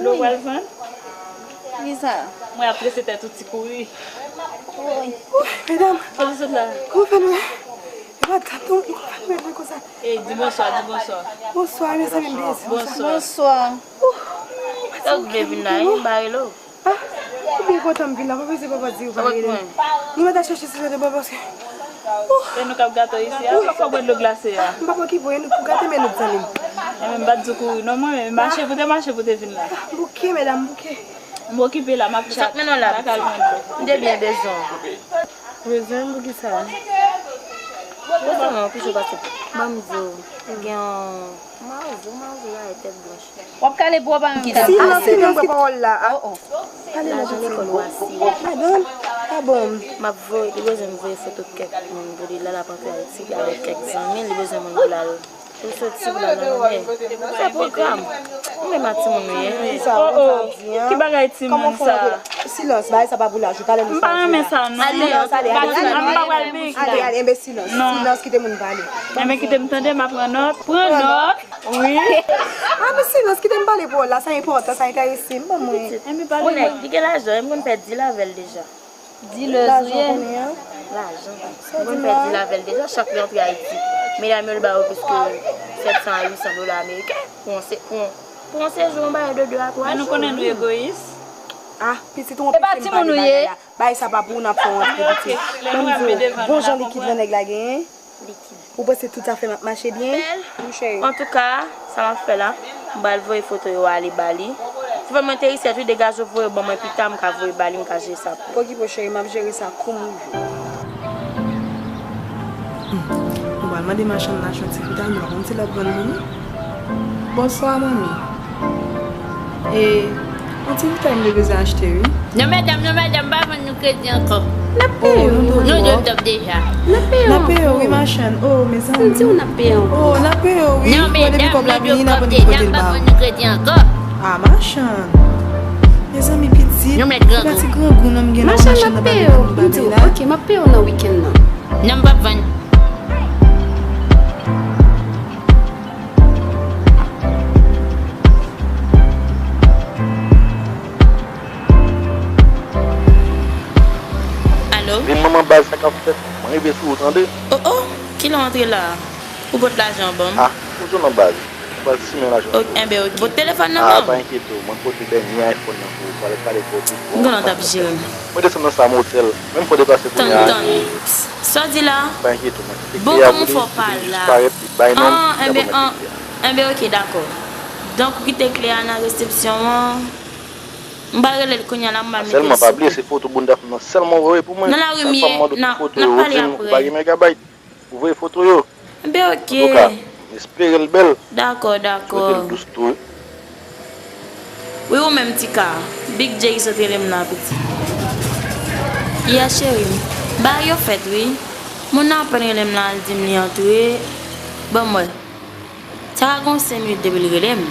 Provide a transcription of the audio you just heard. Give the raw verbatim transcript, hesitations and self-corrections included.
Dlo w pral vann? Kisa? Mwen ap trese tèt ou ti kouri. Woy. Medam, kote w sot la? Kòman w fè nou ye? E pa tann nou, kòman w fè nou ye konsa? Ey, di bonswa, di bonswa. Bonswa, mezanmi, m byen di bonswa. Bonswa. Bonswa. Sa w vle vin la, wi, m pa rele w. Ah, m byen kontan m vin la, pa bezwen papa di ou pa rele m. Nou mèt al chèche ti jan de bò paske. E nou k ap gate w isi a, fò w bwè dlo glase a. M p ap okipe w, e nou pou gate men nou zanmi m. Enben, m pa t di w kouri non, mwen menm, mache pou te mache pou te vin la. Ah, bouke, medam, bouke. M okipe la, m ap chat. Sa k mennen w la, pitit? M te byen bezwen w. Bezwen m pou kisa? Bezwen mwen, ou toujou pase. Ban m di w, gen yon Mazo, mazo la e tèt blanch. W ap kale pou w pa menm kale. Silans, silans, silans. Pale non, pitit. Lajan lekòl ou a siye. Madanm, pa bon. M ap voye, li bezwen m voye foto kèk moun pou li. Lè l ap antre Ayiti avèk kèk zanmi, li bezwen moun pou l al. Pou l soti pou l al nan lanmè. Se pwogram. Ou menm ak timoun ou ye. Ki sa, oh, oh. Ki bagay timoun sa? Silans, bagay sa pa pou laj ou, talè nou chwazi la. M pa renmen sa non. Silans, ale, ale, ale. M pa pral big. Ale, ale, enben silans. Non. Silans, kite moun pale. Enben kite m tande, m ap pran nòt. Pran nòt. Wi. Ah, men silans, kite m pale pou w la, sa enpòtan, sa enterese m, ban mwen. Enben pale mwen. Li gen lajan, m konn fè dil avè l deja. Dilèz ou ye? Lajan. M konn fè dil avè l deja, chak li antre Ayiti. Medam yo, l ba yo plis ke sèt san a uit san dola ameriken pou yon se-, pou yon, pou yon sejou, yon bagay de de a twa jou. Men nou konnen nou egoyis. Ah, pitit, ou anpeche m pale bagay la. Bagay sa pa pou ou, n ap fè w antre, pitit. Ban m di w, bon jan likid lan nèg la genyen. Likid. Ou panse tout zafè m ap mache byen? Bèl. Wi, cheri. Antouka, sa m ap fè la, m pral voye foto yo ale ba li. Se fò mwen te resèt wi, degaje w voye ban mwen pita, m ka voye ba li, m ka jere sa pou ou. Pokipo cheri, m ap jere sa kòm ou vle. Hmm. M pral mande machann nan yon ti pita, m pa konn si l ap vann moun wi. Bonswa, manmi. E, yon ti bouteyi m te bezwen achte, wi. Non, medam, non, medam, pa vann nou kredi ankò. N ap peye w, non, non, nou dwe kòb deja. N ap peye w ankò. N ap peye w, wi, machann. Oh, mezanmi. M di w n ap peye w ankò. Oh, n ap peye w, wi. Non, medam, nou dwe kòb deja, n pa vann nou kredi ankò. Ah, machann. Mezanmi, pitit. Nou mèt grangou. Pati grangou, non, m gen nan machann nan pa vle ban nou bagay la. M di w, ok, m ap peye w nan wikenn nan. Non, m p ap vann. Alo? Vin manman baz, sa k ap fèt? Mwen rive sou ou, tande? Oh, oh, kilè w antre la a? Ou pot lajan an ban m? Ah, ou tou nan baz. Ou pral simen lajan. Ok, enben, ok. Pot telefòn nan ban m. Ah, pa enkyete w, mwen pote dènye iPhone nan pou ou. Pral pale pou ou tou. M konnen w t ap jere m. Mwen desann nan sa motèl. Menm fò depase kounye a. Tann, tann. Sa w di la? Pa enkyete w, mwen kite kle a pou li, pou li disparèt, li bay non l, li ap ban mwen kle a. Enben, ok, dakò. Donk, ou kite kle a nan resepsyon an. M pral rele l kounye a la, m pral mete l sou. Sèlman pa bliye, se foto bounda fanm nan sèlman w voye pou mwen. Nan lari m ye, n a, n a pale apre. Ou pa gen megabayt. Ou voye foto yo. Enben, ok. Antouka, m espere l bèl. Dakò, dakò. Swete l dous tou, wi. Wi, ou menm, Tika. Big J ki sot rele m la, pitit. Yeah, cheri. Bagay yo fèt, wi. Moun nan apèn rele m la, l di m li antre. Ban m wè. Sa gon senk minit depi l rele m.